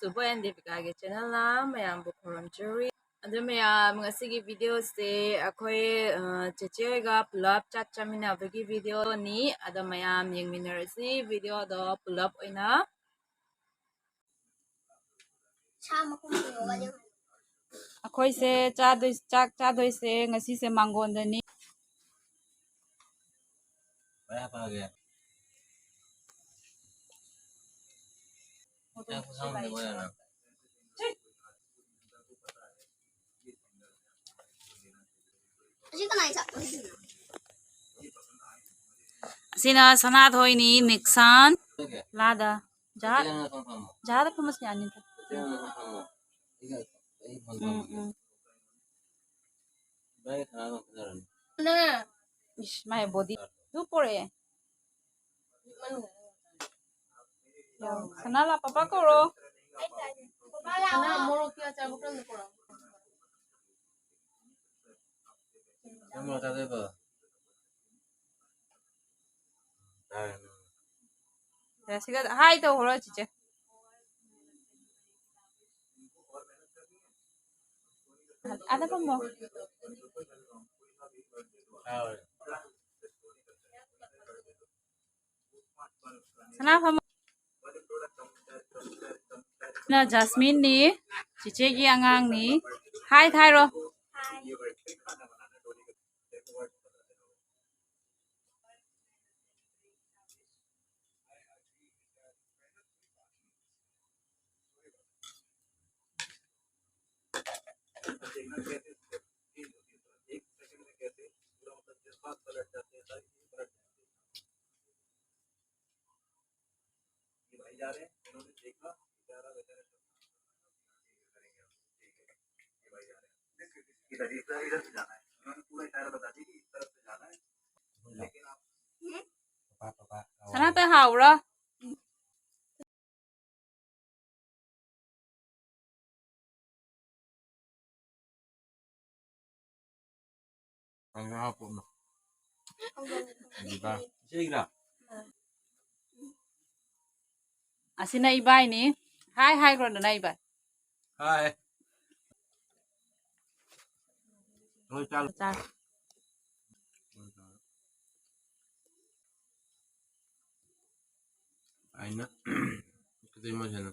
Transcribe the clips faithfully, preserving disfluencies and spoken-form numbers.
ꯂꯨꯕꯣꯏ and ꯗꯦꯕꯤꯀꯥꯒꯤ ꯆꯦꯅꯦꯜꯅ ꯃꯌꯥꯝꯕꯨ ꯈꯨꯔꯨꯝꯖꯔꯤ꯫ ꯑꯗꯨ ꯃꯌꯥꯝ, ꯉꯁꯤꯒꯤ ꯚꯤꯗꯤꯑꯣꯁꯦ ꯑꯩꯈꯣꯏ, ꯑ, ꯆꯦꯆꯦ ꯍꯣꯏꯒ ꯄꯨꯂꯞ ꯆꯥꯛ ꯆꯥꯃꯤꯟꯅꯕꯒꯤ ꯚꯤꯗꯤꯑꯣꯅꯤ꯫ ꯑꯗꯣ ꯃꯌꯥꯝ ꯌꯦꯡꯃꯤꯟꯅꯔꯁꯤ ꯚꯤꯗꯤꯑꯣꯗꯣ ꯄꯨꯂꯞ ꯑꯣꯏꯅ꯫ ꯁꯥ ꯃꯈꯣꯡ ꯄꯨꯔꯛꯑꯣ꯫ ꯑꯩꯈꯣꯏꯁꯦ ꯆꯥꯗꯣꯏ-, ꯆꯥꯛ ꯆꯥꯗꯣꯏꯁꯦ ꯉꯁꯤꯁꯦ ꯃꯥꯡꯒꯣꯟꯗꯅꯤ꯫ ꯀꯌꯥ ꯄꯥꯒꯦ? ꯆꯥꯛ ꯄꯨꯁꯥꯝꯗ ꯃꯣꯏꯅ꯫ ꯑꯁꯤ ꯀꯅꯥꯏ ꯆꯥꯛ? ꯑꯁꯤꯅ ꯁꯅꯥꯊꯣꯏꯅꯤ, ꯅꯤꯛꯁꯥꯟ, ꯂꯥꯗ꯫ ꯖꯍꯥ-, ꯖꯍꯥꯗ ꯐꯝꯃꯁꯨ ꯌꯥꯅꯤꯗ꯫ ꯎꯝ, ꯎꯝ꯫ ꯏꯁ, ꯃꯥꯏ ꯕꯣꯗꯤ꯫ ꯑꯗꯨ ꯄꯣꯔꯛꯑꯦ꯫ ꯁꯅꯥ ꯂꯥ, ꯄꯄꯥ ꯀꯧꯔꯣ꯫ ꯁꯅꯥ, ꯃꯣꯔꯣꯛꯀꯤ ꯑꯆꯥꯔ ꯕꯣꯇꯜꯗꯣ ꯄꯣꯔꯛꯑꯣ꯫ ꯅꯪ ꯃꯣꯔꯣꯛ ꯆꯥꯗꯣꯏꯕ? ꯌꯥꯔꯦ, ꯅꯪ꯫ ꯌꯥ, ꯁꯤꯒ ꯍꯥꯏ ꯇꯧꯈ꯭ꯔꯣ, ꯆꯤꯆꯦ꯫ ꯑꯥꯗ ꯐꯝꯃꯣ꯫ ꯌꯥꯔꯦ꯫ ꯁꯅꯥ ꯐꯝꯃꯣ꯫ ꯁꯤꯅ ꯖꯥꯁꯃꯤꯟꯅꯤ, ꯆꯤꯆꯦꯒꯤ ꯑꯉꯥꯡꯅꯤ꯫ ꯍꯥꯏ ꯊꯥꯏꯔꯣ꯫ ꯁꯅꯥꯇ ꯍꯥꯎꯕ꯭ꯔꯣ? ꯀꯩꯅꯣ ꯍꯥꯞꯄꯣ ꯑꯃ꯫ ꯑꯗꯨꯗ꯫ ꯏꯆꯦꯒꯤꯔꯥ? ꯑꯁꯤꯅ ꯏꯕꯥꯏꯅꯤ꯫ ꯍꯥꯏ ꯍꯥꯏꯈ꯭ꯔꯣ ꯅꯅꯥꯏꯕ꯫ ꯍꯥꯏ꯫ ꯍꯣꯏ, ꯆꯥꯔꯣ꯫ ꯆꯥꯔꯣ꯫ ꯑꯩꯅ ꯀꯩꯗꯧ ꯃꯁꯦꯅ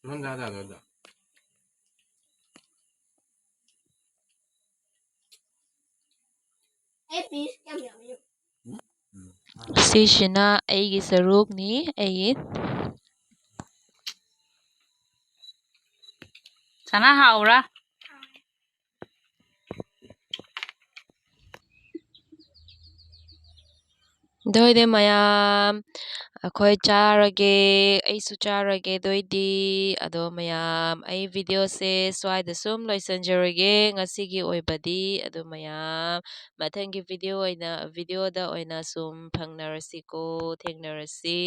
ꯁꯨꯝ ꯆꯥ ꯆꯥꯗꯣꯏꯗ꯫ ꯁꯤꯁꯤꯅ ꯑꯩꯒꯤ ꯁꯔꯨꯛꯅꯤ, ꯑꯩꯒꯤ꯫ ꯁꯅꯥ ꯍꯥꯎꯕ꯭ꯔꯥ? ꯑꯗꯨ ꯑꯣꯏꯗꯤ ꯃꯌꯥꯝ, ꯑꯩꯈꯣꯏ ꯆꯥꯔꯒꯦ, ꯑꯩꯁꯨ ꯆꯥꯔꯒꯦ꯫ ꯑꯗꯨ ꯑꯣꯏꯗꯤ, ꯑꯗꯣ ꯃꯌꯥꯝ, ꯑꯩ videoꯁꯦ ꯁ꯭ꯋꯥꯏꯗ ꯁꯨꯝ ꯂꯣꯏꯁꯤꯟꯖꯔꯒꯦ ꯉꯁꯤꯒꯤ ꯑꯣꯏꯕꯗꯤ꯫ ꯑꯗꯣ ꯃꯌꯥꯝ, ꯃꯊꯪꯒꯤ video ꯑꯣꯏꯅ, videoꯗ ꯑꯣꯏꯅ ꯁꯨꯝ ꯐꯪꯅꯔꯁꯤꯀꯣ, ꯊꯦꯡꯅꯔꯁꯤ꯫